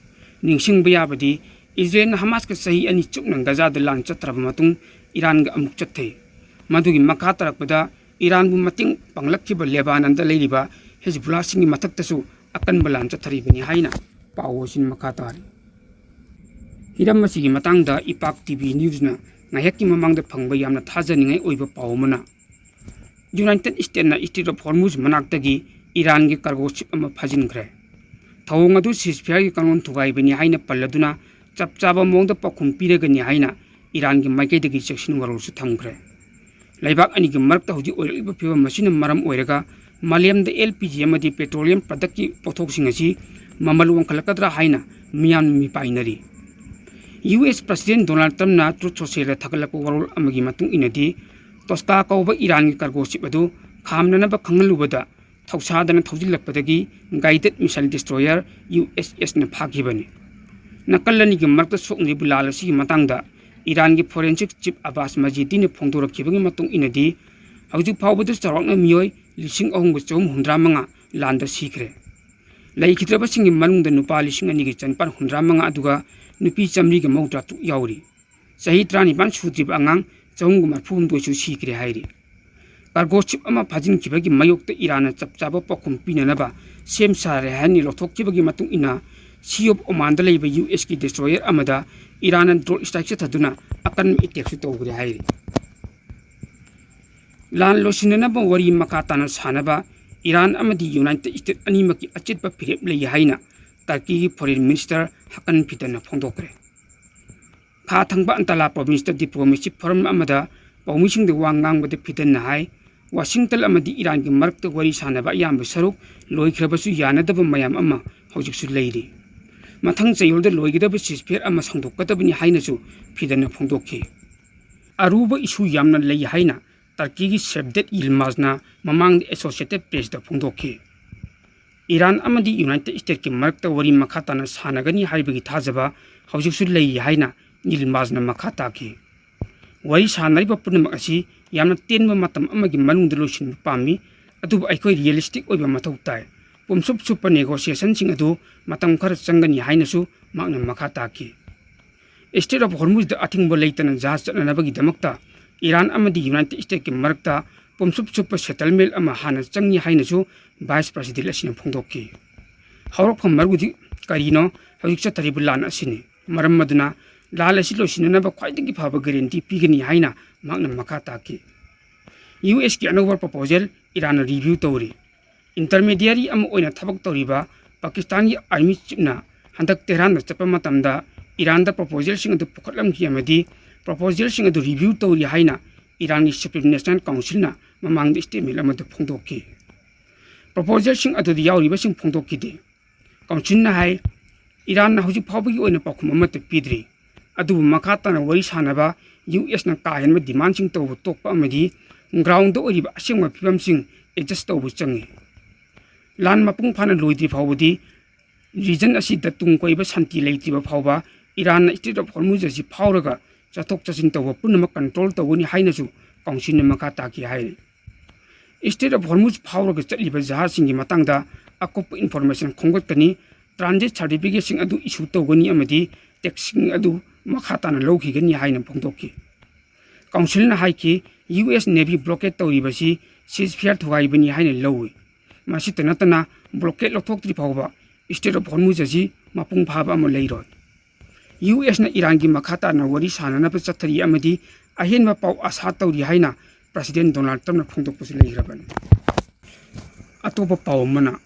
ꯅꯤꯡꯁꯤꯡꯕ ꯌꯥꯕꯗꯤ, ꯏꯖꯔꯦꯜꯅ ꯍꯃꯥꯁꯀ ꯆꯍꯤ ꯑꯅꯤ ꯆꯨꯞꯅ ꯒꯖꯥꯗ ꯂꯥꯟ ꯆꯠꯇ꯭ꯔꯕ ꯃꯇꯨꯡ, ꯏꯔꯥꯟꯒ ꯑꯃꯨꯛ ꯆꯠꯊꯩ꯫ ꯃꯗꯨꯒꯤ ꯃꯈꯥ ꯇꯥꯔꯛꯄꯗ ꯏꯔꯥꯟꯕꯨ ꯃꯇꯦꯡ ꯄꯥꯡꯂꯛꯈꯤꯕ ꯂꯦꯕꯥꯅꯟꯗ ꯂꯩꯔꯤꯕ ꯍꯦꯖꯕꯨꯜꯂꯥꯁꯤꯡꯒꯤ ꯃꯊꯛꯇꯁꯨ ꯑꯀꯟꯕ ꯂꯥꯟ ꯆꯠꯊꯔꯤꯕꯅꯤ ꯍꯥꯏꯅ ꯄꯥꯎ ꯑꯁꯤꯅ ꯃꯈꯥ ꯇꯥꯔꯤ꯫ ꯍꯤꯔꯝ ꯑꯁꯤꯒꯤ ꯃꯇꯥꯡꯗ ꯏꯄꯥꯛ ꯇꯤ ꯚꯤ ꯅ꯭ꯌꯨꯁꯅ ꯉꯥꯏꯍꯥꯛꯀꯤ ꯃꯃꯥꯡꯗ ꯐꯪꯕ ꯌꯥꯝꯅ ꯊꯥꯖꯅꯤꯡꯉꯥꯏ ꯑꯣꯏꯕ ꯄꯥꯎ ꯑꯃꯅ, ꯌꯨꯅꯥꯏꯇꯦꯗ ꯁ꯭ꯇꯦꯠꯅ ꯏꯁꯇ꯭ꯔꯦꯠ ꯑꯣꯐ ꯍꯣꯔꯃꯨꯖ ꯃꯅꯥꯛꯇꯒꯤ ꯏꯔꯥꯟꯒꯤ ꯀꯥꯔꯒꯣ ꯁꯤꯞ ꯑꯃ ꯐꯥꯖꯤꯟꯈ꯭ꯔꯦ꯫ ꯊꯧꯑꯣꯡ ꯑꯗꯨ ꯁꯤꯖꯐꯤꯌꯥꯔꯒꯤ ꯀꯥꯡꯂꯣꯟ ꯊꯨꯒꯥꯏꯕꯅꯤ ꯍꯥꯏꯅ ꯄꯜꯂꯗꯨꯅ ꯆꯞ ꯆꯥꯕ ꯃꯑꯣꯡꯗ ꯄꯥꯎꯈꯨꯝ ꯄꯤꯔꯒꯅꯤ ꯍꯥꯏꯅ ꯏꯔꯥꯟꯒꯤ ꯃꯥꯏꯀꯩꯗꯒꯤ ꯆꯦꯛꯁꯤꯟ ꯋꯥꯔꯣꯜꯁꯨ ꯊꯝꯈ꯭ꯔꯦ꯫ ꯂꯩꯕꯥꯛ ꯑꯅꯤꯒꯤ ꯃꯔꯛꯇ ꯍꯧꯖꯤꯛ ꯑꯣꯏꯔꯛꯂꯤꯕ ꯐꯤꯕꯝ ꯑꯁꯤꯅ ꯃꯔꯝ ꯑꯣꯏꯔꯒ ꯃꯥꯂꯦꯝꯗ ꯑꯦꯜ ꯄꯤ ꯖꯤ ꯑꯃꯗꯤ ꯄꯦꯇ꯭ꯔꯣꯂꯤꯌꯝ ꯄ꯭ꯔꯗꯛꯀꯤ ꯄꯣꯠꯊꯣꯛꯁꯤꯡ ꯑꯁꯤ ꯃꯃꯜ ꯋꯥꯡꯈꯠꯂꯛꯀꯗ꯭ꯔꯥ ꯍꯥꯏꯅ ꯃꯤꯌꯥꯝꯅ ꯃꯤꯄꯥꯏꯅꯔꯤ꯫ ꯌꯨ ꯑꯦꯁ ꯄ꯭ꯔꯁꯤꯗꯦꯟ ꯗꯣꯅꯥꯜꯗ ꯇ꯭ꯔꯝꯞꯅ ꯇ꯭ꯔꯨꯊ ꯁꯣꯁꯤꯌꯦꯜꯗ ꯊꯥꯒꯠꯂꯛꯄ ꯋꯥꯔꯣꯜ ꯑꯃꯒꯤ ꯃꯇꯨꯡ ꯏꯟꯅꯗꯤ, ꯇꯣꯁꯀꯥ ꯀꯧꯕ ꯏꯔꯥꯟꯒꯤ ꯀꯥꯔꯒꯣ ꯁꯤꯞ ꯑꯗꯨ ꯈꯥꯝꯅꯅꯕ ꯈꯪꯍꯜꯂꯨꯕꯗ ꯊꯧꯁꯥꯗꯅ ꯊꯧꯖꯤꯜꯂꯛꯄꯗꯒꯤ ꯒꯥꯏꯗꯦꯗ ꯃꯤꯁꯥꯏꯜ ꯗꯤꯁꯇ꯭ꯔꯣꯌꯔ ꯌꯨ ꯑꯦꯁ ꯑꯦꯁꯅ ꯐꯥꯈꯤꯕꯅꯤ꯫ ꯅꯥꯀꯜ ꯑꯅꯤꯒꯤ ꯃꯔꯛꯇ ꯁꯣꯛꯅꯔꯤꯕ ꯂꯥꯜ ꯑꯁꯤꯒꯤ ꯃꯇꯥꯡꯗ ꯏꯔꯥꯟꯒꯤ ꯐꯣꯔꯦꯟꯁꯤꯛ ꯆꯤꯞ ꯑꯕꯥꯁ ꯃꯖꯤꯗꯤꯅ ꯐꯣꯡꯗꯣꯔꯛꯈꯤꯕꯒꯤ ꯃꯇꯨꯡ ꯏꯟꯅꯗꯤ, ꯍꯧꯖꯤꯛ ꯐꯥꯎꯕꯗ ꯆꯥꯎꯔꯥꯛꯅ ꯃꯤꯑꯣꯏ ꯂꯤꯁꯤꯡ ꯑꯍꯨꯝꯒ ꯆꯍꯨꯝ ꯍꯨꯝꯗ꯭ꯔꯥ ꯃꯉꯥ ꯂꯥꯟꯗ ꯁꯤꯈ꯭ꯔꯦ꯫ ꯂꯩꯈꯤꯗ꯭ꯔꯕꯁꯤꯡꯒꯤ ꯃꯅꯨꯡꯗ ꯅꯨꯄꯥ ꯂꯤꯁꯤꯡ ꯑꯅꯤꯒ ꯆꯅꯤꯄꯥꯟ ꯍꯨꯝꯗ꯭ꯔꯥ ꯃꯉꯥ ꯑꯗꯨꯒ ꯅꯨꯄꯤ ꯆꯥꯃꯔꯤꯒ ꯃꯧꯗ꯭ꯔꯥ ꯇꯔꯨꯛ ꯌꯥꯎꯔꯤ꯫ ꯆꯍꯤ ꯇꯔꯥꯅꯤꯄꯥꯟ ꯁꯨꯗ꯭ꯔꯤꯕ ꯑꯉꯥꯡ ꯆꯍꯨꯝꯒ ꯃꯔꯤꯐꯨ ꯍꯨꯝꯗꯣꯏꯁꯨ ꯁꯤꯈ꯭ꯔꯦ ꯍꯥꯏꯔꯤ꯫ ꯀꯥꯔꯒꯣ ꯁꯤꯞ ꯑꯃ ꯐꯥꯖꯤꯟꯈꯤꯕꯒꯤ ꯃꯥꯌꯣꯛꯇ ꯏꯔꯥꯟꯅ ꯆꯞ ꯆꯥꯕ ꯄꯥꯎꯈꯨꯝ ꯄꯤꯅꯅꯕ ꯁꯦꯝ ꯁꯥꯔꯦ ꯍꯥꯏꯅ ꯂꯧꯊꯣꯛꯈꯤꯕꯒꯤ ꯃꯇꯨꯡ ꯏꯟꯅ, ꯁꯤ ꯑꯣꯐ ꯑꯣꯃꯥꯟꯗ ꯂꯩꯕ ꯌꯨ ꯑꯦꯁꯀꯤ ꯗꯤꯁꯇ꯭ꯔꯣꯌꯔ ꯑꯃꯗ ꯏꯔꯥꯟꯅ ꯗ꯭ꯔꯣꯟ ꯁ꯭ꯇ꯭ꯔꯥꯏꯛ ꯆꯠꯊꯗꯨꯅ ꯑꯀꯟꯕ ꯑꯦꯇꯦꯛꯁꯨ ꯇꯧꯈ꯭ꯔꯦ ꯍꯥꯏꯔꯤ꯫ ꯂꯥꯟ ꯂꯣꯏꯁꯤꯟꯅꯅꯕ ꯋꯥꯔꯤ ꯃꯈꯥ ꯇꯥꯅ ꯁꯥꯅꯕ ꯏꯔꯥꯟ ꯑꯃꯗꯤ ꯌꯨꯅꯥꯏꯇꯦꯗ ꯁ꯭ꯇꯦꯠ ꯑꯅꯤꯃꯛꯀꯤ ꯑꯆꯦꯠꯄ ꯐꯤꯔꯦꯞ ꯂꯩ ꯍꯥꯏꯅ ꯇꯔꯀꯤꯒꯤ ꯐꯣꯔꯦꯟ ꯃꯤꯅꯤꯁꯇꯔ ꯍꯀꯟ ꯐꯤꯗꯟꯅ ꯐꯣꯡꯗꯣꯛꯈ꯭ꯔꯦ꯫ ꯈꯥ ꯊꯪꯕ ꯑꯟꯇꯥꯂꯥ ꯄ꯭ꯔꯣꯚꯤꯟꯁꯇ ꯗꯤꯄ꯭ꯂꯣꯃꯦꯁꯤ ꯐꯣꯔꯝ ꯑꯃꯗ ꯄꯥꯎꯃꯤꯁꯤꯡꯗ ꯋꯥ ꯉꯥꯡꯕꯗ ꯐꯤꯗꯟꯅ ꯍꯥꯏ, ꯋꯥꯁꯤꯡꯇꯟ ꯑꯃꯗꯤ ꯏꯔꯥꯟꯒꯤ ꯃꯔꯛꯇ ꯋꯥꯔꯤ ꯁꯥꯅꯕ ꯑꯌꯥꯝꯕ ꯁꯔꯨꯛ ꯂꯣꯏꯈ꯭ꯔꯕꯁꯨ ꯌꯥꯅꯗꯕ ꯃꯌꯥꯝ ꯑꯃ ꯍꯧꯖꯤꯛꯁꯨ ꯂꯩꯔꯤ꯫ ꯃꯊꯪ ꯆꯌꯣꯜꯗ ꯂꯣꯏꯒꯗꯕ ꯁꯤꯖꯐꯤꯌꯔ ꯑꯃ ꯁꯥꯡꯗꯣꯛꯀꯗꯕꯅꯤ ꯍꯥꯏꯅꯁꯨ ꯐꯤꯗꯟꯅ ꯐꯣꯡꯗꯣꯛꯈꯤ꯫ ꯑꯔꯨꯕ ꯏꯁꯨ ꯌꯥꯝꯅ ꯂꯩ ꯍꯥꯏꯅ ꯇꯔꯀꯤꯒꯤ ꯁꯦꯞꯗꯦꯠ ꯌꯤꯜꯃꯥꯖꯅ ꯃꯃꯥꯡꯗ ꯑꯦꯁꯣꯁꯤꯌꯦꯇꯦꯗ ꯄ꯭ꯔꯦꯁꯇ ꯐꯣꯡꯗꯣꯛꯈꯤ꯫ ꯏꯔꯥꯟ ꯑꯃꯗꯤ ꯌꯨꯅꯥꯏꯇꯦꯗ ꯁ꯭ꯇꯦꯠꯀꯤ ꯃꯔꯛꯇ ꯋꯥꯔꯤ ꯃꯈꯥ ꯇꯥꯅ ꯁꯥꯟꯅꯒꯅꯤ ꯍꯥꯏꯕꯒꯤ ꯊꯥꯖꯕ ꯍꯧꯖꯤꯛꯁꯨ ꯂꯩ ꯍꯥꯏꯅ ꯌꯤꯜꯃꯥꯖꯅ ꯃꯈꯥ ꯇꯥꯈꯤ꯫ ꯋꯥꯔꯤ ꯁꯥꯟꯅꯔꯤꯕ ꯄꯨꯝꯅꯃꯛ ꯑꯁꯤ ꯌꯥꯝꯅ ꯇꯦꯟꯕ ꯃꯇꯝ ꯑꯃꯒꯤ ꯃꯅꯨꯡꯗ ꯂꯣꯏꯁꯤꯟꯕ ꯄꯥꯝꯃꯤ, ꯑꯗꯨꯕꯨ ꯑꯩꯈꯣꯏ ꯔꯤꯌꯦꯂꯤꯁꯇꯤꯛ ꯑꯣꯏꯕ ꯃꯊꯧ ꯇꯥꯏ꯫ ꯄꯨꯝꯁꯨꯞ ꯁꯨꯞꯄ ꯅꯦꯒꯣꯁꯤꯌꯦꯁꯟꯁꯤꯡ ꯑꯗꯨ ꯃꯇꯝ ꯈꯔ ꯆꯪꯒꯅꯤ ꯍꯥꯏꯅꯁꯨ ꯃꯍꯥꯛꯅ ꯃꯈꯥ ꯇꯥꯈꯤ꯫ Strait of Hormuzꯗ ꯑꯊꯤꯡꯕ ꯂꯩꯇꯅ ꯖꯍꯥꯖ ꯆꯠꯅꯅꯕꯒꯤꯗꯃꯛꯇ ꯏꯔꯥꯟ ꯑꯃꯗꯤ ꯌꯨꯅꯥꯏꯇꯦꯗ ꯁ꯭ꯇꯦꯠꯀꯤ ꯃꯔꯛꯇ ꯄꯨꯝꯁꯨꯞ ꯁꯨꯞꯄ ꯁꯦꯇꯜꯃꯦꯟ ꯑꯃ ꯍꯥꯟꯅ ꯆꯪꯏ ꯍꯥꯏꯅꯁꯨ ꯚꯥꯏꯁ ꯄ꯭ꯔꯦꯁꯤꯗꯦꯟ ꯑꯁꯤꯅ ꯐꯣꯡꯗꯣꯛꯈꯤ꯫ ꯍꯧꯔꯛꯐꯝ ꯃꯔꯨꯗꯤ ꯀꯔꯤꯅꯣ? ꯍꯧꯖꯤꯛ ꯆꯠꯊꯔꯤꯕ ꯂꯥꯟ ꯑꯁꯤꯅꯤ꯫ ꯃꯔꯝ ꯑꯗꯨꯅ ꯂꯥꯟ ꯑꯁꯤ ꯂꯣꯏꯁꯤꯟꯅꯅꯕ ꯈ꯭ꯋꯥꯏꯗꯒꯤ ꯐꯕ ꯒꯦꯔꯦꯟꯇꯤ ꯄꯤꯒꯅꯤ ꯍꯥꯏꯅ ꯃꯍꯥꯛꯅ ꯃꯈꯥ ꯇꯥꯈꯤ꯫ ꯌꯨ ꯑꯦꯁꯀꯤ ꯑꯅꯧꯕ ꯄ꯭ꯔꯣꯄꯣꯖꯦꯜ ꯏꯔꯥꯟꯅ ꯔꯤꯚ꯭ꯌꯨ ꯇꯧꯔꯤ꯫ ꯏꯟꯇꯔꯃꯦꯗꯤꯌꯥꯔꯤ ꯑꯃ ꯑꯣꯏꯅ ꯊꯕꯛ ꯇꯧꯔꯤꯕ ꯄꯥꯀꯤꯁꯇꯥꯟꯒꯤ ꯑꯥꯔꯃꯤ ꯆꯤꯞꯅ ꯍꯟꯗꯛ ꯇꯦꯍꯔꯥꯟꯗ ꯆꯠꯄ ꯃꯇꯝꯗ ꯏꯔꯥꯟꯗ ꯄ꯭ꯔꯣꯄꯣꯖꯦꯜꯁꯤꯡ ꯑꯗꯨ ꯄꯨꯈꯠꯂꯝꯈꯤ ꯑꯃꯗꯤ ꯄ꯭ꯔꯣꯄꯣꯖꯦꯜꯁꯤꯡ ꯑꯗꯨ ꯔꯤꯚ꯭ꯌꯨ ꯇꯧꯔꯤ ꯍꯥꯏꯅ ꯏꯔꯥꯟꯒꯤ ꯁꯨꯄ꯭ꯔꯤꯝ ꯅꯦꯁꯅꯦꯜ ꯀꯥꯎꯟꯁꯤꯜꯅ ꯃꯃꯥꯡꯗ ꯁ꯭ꯇꯦꯠꯃꯦꯟ ꯑꯃꯗ ꯐꯣꯡꯗꯣꯛꯈꯤ꯫ ꯄ꯭ꯔꯣꯄꯣꯖꯦꯜꯁꯤꯡ ꯑꯗꯨꯗ ꯌꯥꯎꯔꯤꯕꯁꯤꯡ ꯐꯣꯡꯗꯣꯛꯈꯤꯗꯦ꯫ ꯀꯥꯎꯟꯁꯤꯜꯅ ꯍꯥꯏ, ꯏꯔꯥꯟꯅ ꯍꯧꯖꯤꯛ ꯐꯥꯎꯕꯒꯤ ꯑꯣꯏꯅ ꯄꯥꯎꯈꯨꯝ ꯑꯃꯠꯇ ꯄꯤꯗ꯭ꯔꯤ꯫ ꯑꯗꯨꯕꯨ ꯃꯈꯥ ꯇꯥꯅ ꯋꯥꯔꯤ ꯁꯥꯅꯕ ꯌꯨ ꯑꯦꯁꯅ ꯀꯥ ꯍꯦꯟꯕ ꯗꯤꯃꯥꯟꯁꯤꯡ ꯇꯧꯕ ꯇꯣꯛꯄ ꯑꯃꯗꯤ ꯒ꯭ꯔꯥꯎꯟꯗ ꯑꯣꯏꯔꯤꯕ ꯑꯁꯦꯡꯕ ꯐꯤꯕꯝꯁꯤꯡ ꯑꯦꯗꯖꯁ ꯇꯧꯕ ꯆꯪꯏ꯫ ꯂꯥꯟ ꯃꯄꯨꯡ ꯐꯥꯅ ꯂꯣꯏꯗ꯭ꯔꯤ ꯐꯥꯎꯕꯗꯤ ꯔꯤꯖꯟ ꯑꯁꯤꯗ ꯇꯨꯡ ꯀꯣꯏꯕ ꯁꯥꯟꯇꯤ ꯂꯩꯇ꯭ꯔꯤꯕ ꯐꯥꯎꯕ ꯏꯔꯥꯟꯅ ꯁ꯭ꯇ꯭ꯔꯦꯠ ꯑꯣꯐ ꯍꯣꯔꯃꯨꯖ ꯑꯁꯤ ꯐꯥꯎꯔꯒ ꯆꯠꯊꯣꯛ ꯆꯠꯁꯤꯟ ꯇꯧꯕ ꯄꯨꯝꯅꯃꯛ ꯀꯟꯇ꯭ꯔꯣꯜ ꯇꯧꯒꯅꯤ ꯍꯥꯏꯅꯁꯨ ꯀꯥꯎꯟꯁꯤꯜꯅ ꯃꯈꯥ ꯇꯥꯈꯤ ꯍꯥꯏꯔꯤ꯫ ꯁ꯭ꯇ꯭ꯔꯦꯠ ꯑꯣꯐ ꯍꯣꯔꯃꯨꯖ ꯐꯥꯎꯔꯒ ꯆꯠꯂꯤꯕ ꯖꯍꯥꯖꯁꯤꯡꯒꯤ ꯃꯇꯥꯡꯗ ꯑꯀꯨꯞꯄ ꯏꯟꯐꯣꯔꯃꯦꯁꯟ ꯈꯣꯝꯒꯠꯀꯅꯤ, ꯇ꯭ꯔꯥꯟꯖꯤꯠ ꯁꯥꯔꯇꯤꯐꯤꯀꯦꯠꯁꯤꯡ ꯑꯗꯨ ꯏꯁꯨ ꯇꯧꯒꯅꯤ ꯑꯃꯗꯤ ꯇꯦꯛꯁꯁꯤꯡ ꯑꯗꯨ ꯃꯈꯥ ꯇꯥꯅ ꯂꯧꯈꯤꯒꯅꯤ ꯍꯥꯏꯅ ꯐꯣꯡꯗꯣꯛꯈꯤ꯫ ꯀꯥꯎꯟꯁꯤꯜꯅ ꯍꯥꯏꯈꯤ, ꯌꯨ ꯑꯦꯁ ꯅꯦꯚꯤ ꯕ꯭ꯂꯣꯀꯦꯠ ꯇꯧꯔꯤꯕꯁꯤ ꯁꯤꯖꯐꯤꯌꯥꯔ ꯊꯨꯒꯥꯏꯕꯅꯤ ꯍꯥꯏꯅ ꯂꯧꯏ꯫ ꯃꯁꯤꯇ ꯅꯠꯇꯅ ꯕ꯭ꯂꯣꯀꯦꯠ ꯂꯧꯊꯣꯛꯇ꯭ꯔꯤ ꯐꯥꯎꯕ ꯁ꯭ꯇ꯭ꯔꯦꯠ ꯑꯣꯐ ꯍꯣꯔꯃꯨꯖ ꯑꯁꯤ ꯃꯄꯨꯡ ꯐꯥꯕ ꯑꯃ ꯂꯩꯔꯣꯏ꯫ ꯌꯨ ꯑꯦꯁꯅ ꯏꯔꯥꯟꯒꯤ ꯃꯈꯥ ꯇꯥꯅ ꯋꯥꯔꯤ ꯁꯥꯅꯅꯕ ꯆꯠꯊꯔꯤ ꯑꯃꯗꯤ ꯑꯍꯦꯟꯕ ꯄꯥꯎ ꯑꯥꯁꯥ ꯇꯧꯔꯤ ꯍꯥꯏꯅ ꯄ꯭ꯔꯁꯤꯗꯦꯟ ꯗꯣꯅꯥꯜꯗ ꯇ꯭ꯔꯝꯞꯅ ꯐꯣꯡꯗꯣꯛꯄꯁꯨ ꯂꯩꯈ꯭ꯔꯕꯅꯤ꯫ ꯑꯇꯣꯞꯄ ꯄꯥꯎ ꯑꯃꯅ,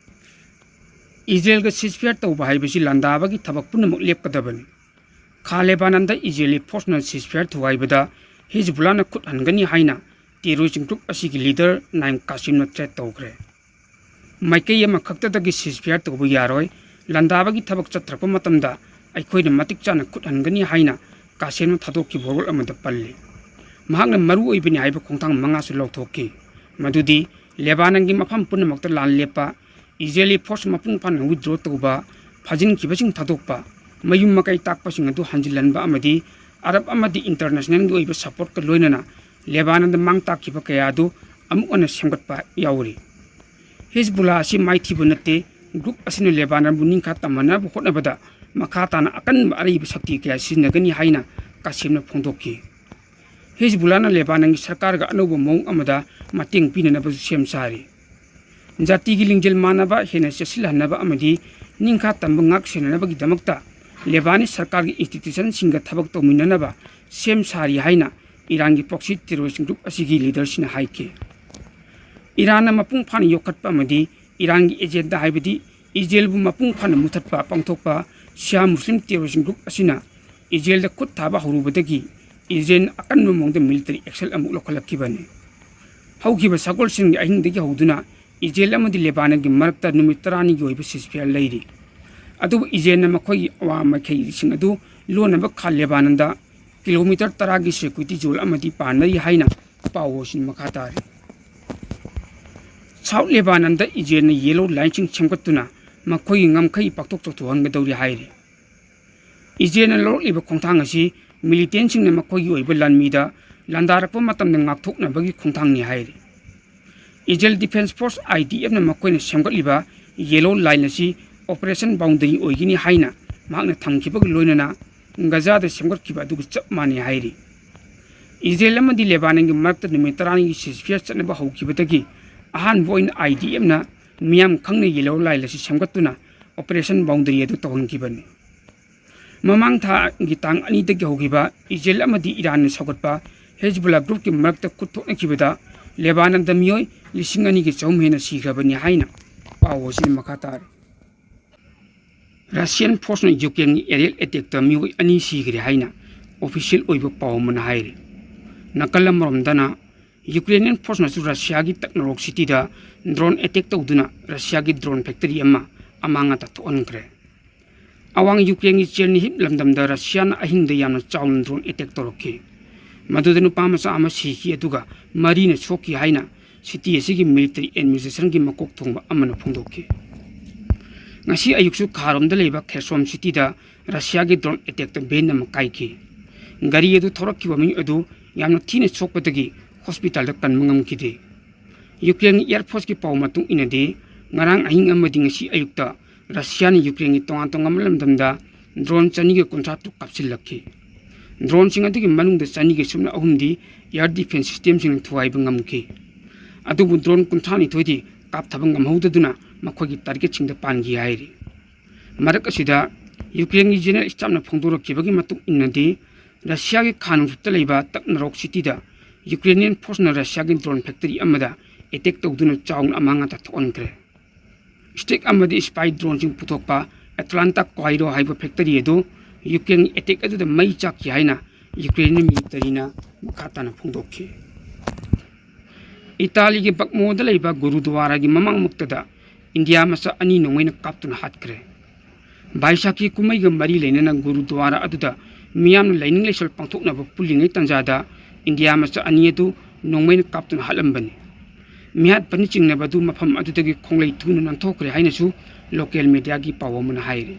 ꯏꯖꯔꯦꯜꯒ ꯁꯤꯖꯐꯤꯌꯥꯔ ꯇꯧꯕ ꯍꯥꯏꯕꯁꯤ ꯂꯥꯟꯗꯥꯕꯒꯤ ꯊꯕꯛ ꯄꯨꯝꯅꯃꯛ ꯂꯦꯞꯀꯗꯕꯅꯤ꯫ ꯈꯥ ꯂꯦꯕꯥꯅꯟꯗ ꯏꯖꯔꯦꯂꯤ ꯐꯣꯔꯁꯅ ꯁꯤꯖꯐꯤꯌꯥꯔ ꯊꯨꯒꯥꯏꯕꯗ ꯍꯤꯖꯕꯨꯜꯂꯥꯅ ꯈꯨꯠ ꯍꯟꯒꯅꯤ ꯍꯥꯏꯅ ꯇꯦꯔꯣꯔꯤꯁ ꯒ꯭ꯔꯨꯞ ꯑꯁꯤꯒꯤ ꯂꯤꯗꯔ ꯅꯥꯏꯝ ꯀꯥꯁꯤꯝꯅ ꯊ꯭ꯔꯦꯠ ꯇꯧꯈ꯭ꯔꯦ꯫ ꯃꯥꯏꯀꯩ ꯑꯃꯈꯛꯇꯗꯒꯤ ꯁꯤꯖꯐꯤꯌꯥꯔ ꯇꯧꯕ ꯌꯥꯔꯣꯏ, ꯂꯥꯟꯗꯥꯕꯒꯤ ꯊꯕꯛ ꯆꯠꯊꯔꯛꯄ ꯃꯇꯝꯗ ꯑꯩꯈꯣꯏꯅ ꯃꯇꯤꯛ ꯆꯥꯅ ꯈꯨꯠ ꯍꯟꯒꯅꯤ ꯍꯥꯏꯅ ꯀꯥꯁꯦꯝꯅ ꯊꯥꯗꯣꯛꯈꯤꯕ ꯋꯥꯔꯣꯜ ꯑꯃꯗ ꯄꯜꯂꯤ꯫ ꯃꯍꯥꯛꯅ ꯃꯔꯨ ꯑꯣꯏꯕꯅꯤ ꯍꯥꯏꯕ ꯈꯣꯡꯊꯥꯡ ꯃꯉꯥꯁꯨ ꯂꯧꯊꯣꯛꯈꯤ, ꯃꯗꯨꯗꯤ ꯂꯦꯕꯥꯅꯟꯒꯤ ꯃꯐꯝ ꯄꯨꯝꯅꯃꯛꯇ ꯂꯥꯟ ꯂꯦꯞꯄ, ꯏꯖꯔꯦꯂꯤ ꯐꯣꯔꯁ ꯃꯄꯨꯡ ꯐꯥꯅ ꯋꯤꯗ꯭ꯔꯣ ꯇꯧꯕ, ꯐꯥꯖꯤꯟꯈꯤꯕꯁꯤꯡ ꯊꯥꯗꯣꯛꯄ, ꯃꯌꯨꯝ ꯃꯀꯩ ꯇꯥꯛꯄꯁꯤꯡ ꯑꯗꯨ ꯍꯟꯖꯤꯜꯍꯟꯕ ꯑꯃꯗꯤ ꯑꯔꯕ ꯑꯃꯗꯤ ꯏꯟꯇꯔꯅꯦꯁꯅꯦꯜꯒꯤ ꯑꯣꯏꯕ ꯁꯄꯣꯔꯠꯀ ꯂꯣꯏꯅꯅ ꯂꯦꯕꯥꯅꯟꯗ ꯃꯥꯡ ꯇꯥꯛꯈꯤꯕ ꯀꯌꯥ ꯑꯗꯨ ꯑꯃꯨꯛ ꯍꯟꯅ ꯁꯦꯝꯒꯠꯄ ꯌꯥꯎꯔꯤ꯫ ꯍꯤꯖꯕꯨꯜꯂꯥ ꯑꯁꯤ ꯃꯥꯏꯊꯤꯕ ꯅꯠꯇꯦ꯫ ꯒ꯭ꯔꯨꯞ ꯑꯁꯤꯅ ꯂꯦꯕꯥꯅꯟꯕꯨ ꯅꯤꯡꯈꯥ ꯇꯝꯍꯟꯅꯕ ꯍꯣꯠꯅꯕꯗ ꯃꯈꯥ ꯇꯥꯅ ꯑꯀꯟꯕ ꯑꯔꯩꯕ ꯁꯛꯇꯤ ꯀꯌꯥ ꯁꯤꯖꯤꯟꯅꯒꯅꯤ ꯍꯥꯏꯅ ꯀꯥꯁꯦꯝꯅ ꯐꯣꯡꯗꯣꯛꯈꯤ꯫ ꯍꯤꯖꯕꯨꯜꯂꯥꯅ ꯂꯦꯕꯥꯅꯟꯒꯤ ꯁꯔꯀꯥꯔꯒ ꯑꯅꯧꯕ ꯃꯑꯣꯡ ꯑꯃꯗ ꯃꯇꯦꯡ ꯄꯤꯅꯅꯕꯁꯨ ꯁꯦꯝ ꯁꯥꯔꯤ꯫ ꯖꯥꯇꯤꯒꯤ ꯂꯤꯡꯖꯦꯜ ꯃꯥꯟꯅꯕ ꯍꯦꯟꯅ ꯆꯦꯠꯁꯤꯜꯍꯟꯅꯕ ꯑꯃꯗꯤ ꯅꯤꯡꯈꯥ ꯇꯝꯕ ꯉꯥꯛ ꯁꯦꯟꯅꯅꯕꯒꯤꯗꯃꯛꯇ ꯂꯦꯕꯥꯅꯤꯁ ꯁꯔꯀꯥꯔꯒꯤ ꯏꯟꯁꯇꯤꯇ꯭ꯌꯨꯁꯟꯁꯤꯡꯒ ꯊꯕꯛ ꯇꯧꯃꯤꯟꯅꯅꯕ ꯁꯦꯝ ꯁꯥꯔꯤ ꯍꯥꯏꯅ ꯏꯔꯥꯟꯒꯤ ꯄ꯭ꯔꯣꯛꯁꯤ ꯇꯦꯔꯣꯔꯤꯁ ꯒ꯭ꯔꯨꯞ ꯑꯁꯤꯒꯤ ꯂꯤꯗꯔꯁꯤꯡꯅ ꯍꯥꯏꯈꯤ꯫ ꯏꯔꯥꯟꯅ ꯃꯄꯨꯡ ꯐꯥꯅ ꯌꯣꯛꯈꯠꯄ ꯑꯃꯗꯤ ꯏꯔꯥꯟꯒꯤ ꯑꯦꯖꯦꯟꯗꯥ ꯍꯥꯏꯕꯗꯤ ꯏꯖꯔꯦꯜꯕꯨ ꯃꯄꯨꯡ ꯐꯥꯅ ꯃꯨꯊꯠꯄ ꯄꯥꯡꯊꯣꯛꯄ ꯁꯤꯌꯥ ꯃꯨꯁꯂꯤꯝ ꯇꯦꯔꯣꯔꯤꯁ ꯒ꯭ꯔꯨꯞ ꯑꯁꯤꯅ ꯏꯖꯔꯦꯜꯗ ꯈꯨꯠ ꯊꯥꯕ ꯍꯧꯔꯨꯕꯗꯒꯤ ꯏꯖꯔꯦꯜꯅ ꯑꯀꯟꯕ ꯃꯑꯣꯡꯗ ꯃꯤꯂꯤꯇꯔꯤ ꯑꯦꯛꯁꯟ ꯑꯃꯨꯛ ꯂꯧꯈꯠꯂꯛꯈꯤꯕꯅꯤ꯫ ꯍꯧꯈꯤꯕ ꯁꯒꯣꯜꯁꯦꯟꯒꯤ ꯑꯍꯤꯡꯗꯒꯤ ꯍꯧꯗꯨꯅ ꯏꯖꯔꯦꯜ ꯑꯃꯗꯤ ꯂꯦꯕꯥꯅꯟꯒꯤ ꯃꯔꯛꯇ ꯅꯨꯃꯤꯠ ꯇꯔꯥꯅꯤꯒꯤ ꯑꯣꯏꯕ ceasefire ꯂꯩꯔꯤ꯫ ꯑꯗꯨꯕꯨ ꯏꯖꯔꯦꯜꯅ ꯃꯈꯣꯏꯒꯤ ꯑꯋꯥꯡ ꯃꯥꯏꯀꯩꯁꯤꯡ ꯑꯗꯨ ꯂꯣꯟꯅꯕ ꯈꯥ ꯂꯦꯕꯥꯅꯟꯗ ꯀꯤꯂꯣꯃꯤꯇꯔ ꯇꯔꯥꯒꯤ security zone ꯑꯃꯗꯤ ꯄꯥꯟꯅꯔꯤ ꯍꯥꯏꯅ ꯄꯥꯎ ꯑꯁꯤꯅ ꯃꯈꯥ ꯇꯥꯔꯤ꯫ ꯁꯥꯎꯠ ꯂꯦꯕꯥꯅꯟꯗ ꯏꯖꯔꯦꯜꯅ yellow lineꯁꯤꯡ ꯁꯦꯝꯒꯠꯇꯨꯅ ꯃꯈꯣꯏꯒꯤ ꯉꯝꯈꯩ ꯄꯥꯛꯊꯣꯛ ꯆꯥꯎꯊꯣꯛꯍꯟꯒꯗꯧꯔꯤ ꯍꯥꯏꯔꯤ꯫ ꯏꯖꯔꯦꯜꯅ ꯂꯧꯔꯛꯂꯤꯕ ꯈꯣꯡꯊꯥꯡ ꯑꯁꯤ ꯃꯤꯂꯤꯇꯦꯟꯁꯤꯡꯅ ꯃꯈꯣꯏꯒꯤ ꯑꯣꯏꯕ ꯂꯥꯟꯃꯤꯗ ꯂꯥꯟꯗꯥꯔꯛꯄ ꯃꯇꯝꯗ ꯉꯥꯛꯊꯣꯛꯅꯕꯒꯤ ꯈꯣꯡꯊꯥꯡꯅꯤ ꯍꯥꯏꯔꯤ꯫ ꯏꯖꯔꯦꯜ ꯗꯤꯐꯦꯟꯁ ꯐꯣꯔꯁ IDFꯅ ꯃꯈꯣꯏꯅ ꯁꯦꯝꯒꯠꯂꯤꯕ yellow line ꯑꯁꯤ operation boundary ꯑꯣꯏꯒꯅꯤ ꯍꯥꯏꯅ ꯃꯍꯥꯛꯅ ꯊꯝꯈꯤꯕꯒ ꯂꯣꯏꯅꯅ ꯒꯖꯥꯗ ꯁꯦꯝꯒꯠꯈꯤꯕ ꯑꯗꯨꯒ ꯆꯞ ꯃꯥꯟꯅꯩ ꯍꯥꯏꯔꯤ꯫ ꯏꯖꯔꯦꯜ ꯑꯃꯗꯤ ꯂꯦꯕꯥꯅꯟꯒꯤ ꯃꯔꯛꯇ ꯅꯨꯃꯤꯠ ꯇꯔꯥꯅꯤꯒꯤ ceasefire ꯆꯠꯅꯕ ꯍꯧꯈꯤꯕꯗꯒꯤ ꯑꯍꯥꯟꯕ ꯑꯣꯏꯅ IDFꯅ ꯃꯤꯌꯥꯝ ꯈꯪꯅ yellow line ꯑꯁꯤ ꯁꯦꯝꯒꯠꯇꯨꯅ operation boundary ꯑꯗꯨ ꯇꯧꯍꯟꯈꯤꯕꯅꯤ꯫ ꯃꯃꯥꯡ ꯊꯥꯒꯤ ꯇꯥꯡ ꯑꯅꯤꯗꯒꯤ ꯍꯧꯈꯤꯕ ꯏꯖꯔꯦꯜ ꯑꯃꯗꯤ ꯏꯔꯥꯟꯅ ꯁꯧꯒꯠꯄ ꯍꯤꯖꯕꯨꯜꯂꯥ ꯒ꯭ꯔꯨꯞꯀꯤ ꯃꯔꯛꯇ ꯈꯨꯠ ꯊꯣꯛꯅꯈꯤꯕꯗ ꯂꯦꯕꯥꯅꯟꯗ ꯃꯤꯑꯣꯏ ꯂꯤꯁꯤꯡ ꯑꯅꯤꯒ ꯆꯍꯨꯝ ꯍꯦꯟꯅ ꯁꯤꯈ꯭ꯔꯕꯅꯤ ꯍꯥꯏꯅ ꯄꯥꯎ ꯑꯁꯤꯅ ꯃꯈꯥ ꯇꯥꯔꯤ꯫ ꯔꯁꯤꯌꯥꯟ ꯐꯣꯔꯁꯅ ꯌꯨꯀ꯭ꯔꯦꯟꯒꯤ aerial attackꯇ ꯃꯤꯑꯣꯏ ꯑꯅꯤ ꯁꯤꯈ꯭ꯔꯦ ꯍꯥꯏꯅ official ꯑꯣꯏꯕ ꯄꯥꯎ ꯑꯃꯅ ꯍꯥꯏꯔꯤ꯫ ꯅꯥꯀꯜ ꯑꯃꯔꯣꯝꯗꯅ ꯌꯨꯀ꯭ꯔꯦꯅꯤꯌꯟ ꯐꯣꯔꯁꯅꯁꯨ ꯔꯁꯤꯌꯥꯒꯤ ꯇꯛꯅꯔꯣꯛ ꯁꯤꯇꯤꯗ drone attack ꯇꯧꯗꯨꯅ ꯔꯁꯤꯌꯥꯒꯤ drone factory ꯑꯃ ꯑꯃꯥꯡ ꯑꯇꯥ ꯊꯣꯛꯍꯟꯈ꯭ꯔꯦ꯫ ꯑꯋꯥꯡ ꯌꯨꯀ꯭ꯔꯦꯟꯒꯤ ꯆꯦꯔꯅꯤꯍꯤꯞ ꯂꯝꯗꯝꯗ ꯔꯁꯤꯌꯥꯅ ꯑꯍꯤꯡꯗ ꯌꯥꯝꯅ ꯆꯥꯎꯅ drone attack ꯇꯧꯔꯛꯈꯤ꯫ ꯃꯗꯨꯗ ꯅꯨꯄꯥ ꯃꯆꯥ ꯑꯃ ꯁꯤꯈꯤ, ꯑꯗꯨꯒ ꯃꯔꯤꯅ ꯁꯣꯛꯈꯤ ꯍꯥꯏꯅ city ꯑꯁꯤꯒꯤ military administrationꯒꯤ ꯃꯀꯣꯛ ꯊꯣꯡꯕ ꯑꯃꯅ ꯐꯣꯡꯗꯣꯛꯈꯤ꯫ ꯉꯁꯤ ꯑꯌꯨꯛꯁꯨ ꯈꯥꯔꯣꯝꯗ ꯂꯩꯕ ꯈꯦꯁꯣꯝ cityꯗ ꯔꯁꯤꯌꯥꯒꯤ drone attackꯇ van ꯑꯃ ꯀꯥꯏꯈꯤ꯫ ꯒꯥꯔꯤ ꯑꯗꯨ ꯊꯧꯔꯛꯈꯤꯕ ꯃꯤꯑꯣꯏ ꯑꯗꯨ ꯌꯥꯝꯅ ꯊꯤꯅ ꯁꯣꯛꯄꯗꯒꯤ hospitalꯗ ꯀꯟꯕ ꯉꯝꯈꯤꯗꯦ꯫ ꯌꯨꯀ꯭ꯔꯦꯟꯒꯤ air forceꯀꯤ ꯄꯥꯎ ꯃꯇꯨꯡ ꯏꯟꯅꯗꯤ, ꯉꯔꯥꯡ ꯑꯍꯤꯡ ꯑꯃꯗꯤ ꯉꯁꯤ ꯑꯌꯨꯛꯇ ꯔꯁꯤꯌꯥꯅ ꯌꯨꯀ꯭ꯔꯦꯟꯒꯤ ꯇꯣꯉꯥꯟ ꯇꯣꯉꯥꯟꯕ ꯂꯝꯗꯝꯗ drone ꯆꯅꯤꯒ ꯀꯨꯟꯊ꯭ꯔꯥ ꯇꯔꯨꯛ ꯀꯥꯞꯁꯤꯜꯂꯛꯈꯤ꯫ Droneꯁꯤꯡ ꯑꯗꯨꯒꯤ ꯃꯅꯨꯡꯗ ꯆꯅꯤꯒ ꯁꯨꯞꯅ ꯑꯍꯨꯝꯗꯤ air defense systemꯁꯤꯡꯅ ꯊꯨꯒꯥꯏꯕ ꯉꯝꯈꯤ꯫ ꯑꯗꯨꯕꯨ drone ꯀꯨꯟꯊ꯭ꯔꯥ ꯅꯤꯊꯣꯏꯗꯤ ꯀꯥꯞꯊꯕ ꯉꯝꯍꯧꯗꯗꯨꯅ ꯃꯈꯣꯏꯒꯤ targetꯁꯤꯡꯗ ꯄꯥꯟꯈꯤ ꯍꯥꯏꯔꯤ꯫ ꯃꯔꯛ ꯑꯁꯤꯗ ꯌꯨꯀ꯭ꯔꯦꯟꯒꯤ general staffꯅ ꯐꯣꯡꯗꯣꯔꯛꯈꯤꯕꯒꯤ ꯃꯇꯨꯡ ꯏꯟꯅꯗꯤ, ꯔꯁꯤꯌꯥꯒꯤ ꯈꯥ ꯅꯣꯡꯆꯨꯞꯇ ꯂꯩꯕ ꯇꯛꯅꯔꯣꯛ cityꯗ Ukrainian forceꯅ ꯔꯁꯤꯌꯥꯒꯤ drone factory ꯑꯃꯗ attack ꯇꯧꯗꯨꯅ ꯆꯥꯎꯅ ꯑꯃꯥꯡ ꯑꯇꯥ ꯊꯣꯛꯍꯟꯈ꯭ꯔꯦ꯫ Stick ꯑꯃꯗꯤ spy droneꯁꯤꯡ ꯄꯨꯊꯣꯛꯄ Atlanta Cairo ꯍꯥꯏꯕ factory ꯑꯗꯨ ꯌꯨꯀ꯭ꯔꯦꯟꯒꯤ attack ꯑꯗꯨꯗ ꯃꯩ ꯆꯥꯛꯈꯤ ꯍꯥꯏꯅ ꯌꯨꯀ꯭ꯔꯦꯟꯒꯤ militaryꯅ ꯃꯈꯥ ꯇꯥꯅ ꯐꯣꯡꯗꯣꯛꯈꯤ꯫ ꯏꯇꯥꯂꯤꯒꯤ ꯕꯛꯃꯣꯗ ꯂꯩꯕ ꯒꯨꯔꯨꯗ꯭ꯋꯥꯔꯥꯒꯤ ꯃꯃꯥꯡꯃꯛꯇꯗ ꯏꯟꯗꯤꯌꯥ ꯃꯆꯥ ꯑꯅꯤ ꯅꯣꯡꯃꯩꯅ ꯀꯥꯞꯇꯨꯅ ꯍꯥꯠꯈ꯭ꯔꯦ꯫ ꯕꯥꯏꯁꯥꯈꯤ ꯀꯨꯝꯍꯩꯒ ꯃꯔꯤ ꯂꯩꯅꯅ ꯒꯨꯔꯨꯗ꯭ꯋꯥꯔꯥ ꯑꯗꯨꯗ ꯃꯤꯌꯥꯝꯅ ꯂꯥꯏꯅꯤꯡ ꯂꯥꯏꯁꯣꯜ ꯄꯥꯡꯊꯣꯛꯅꯕ ꯄꯨꯜꯂꯤꯉꯩ ꯇꯥꯟꯖꯥꯗ ꯏꯟꯗꯤꯌꯥ ꯃꯆꯥ ꯑꯅꯤ ꯑꯗꯨ ꯅꯣꯡꯃꯩꯅ ꯀꯥꯞꯇꯨꯅ ꯍꯥꯠꯂꯝꯕꯅꯤ꯫ ꯃꯤꯍꯥꯠꯄꯅ ꯆꯤꯡꯅꯕ ꯑꯗꯨ ꯃꯐꯝ ꯑꯗꯨꯗꯒꯤ ꯈꯣꯡꯂꯩ ꯊꯨꯅ ꯅꯥꯟꯊꯣꯛꯈ꯭ꯔꯦ ꯍꯥꯏꯅꯁꯨ local mediaꯒꯤ ꯄꯥꯎ ꯑꯃꯅ ꯍꯥꯏꯔꯤ꯫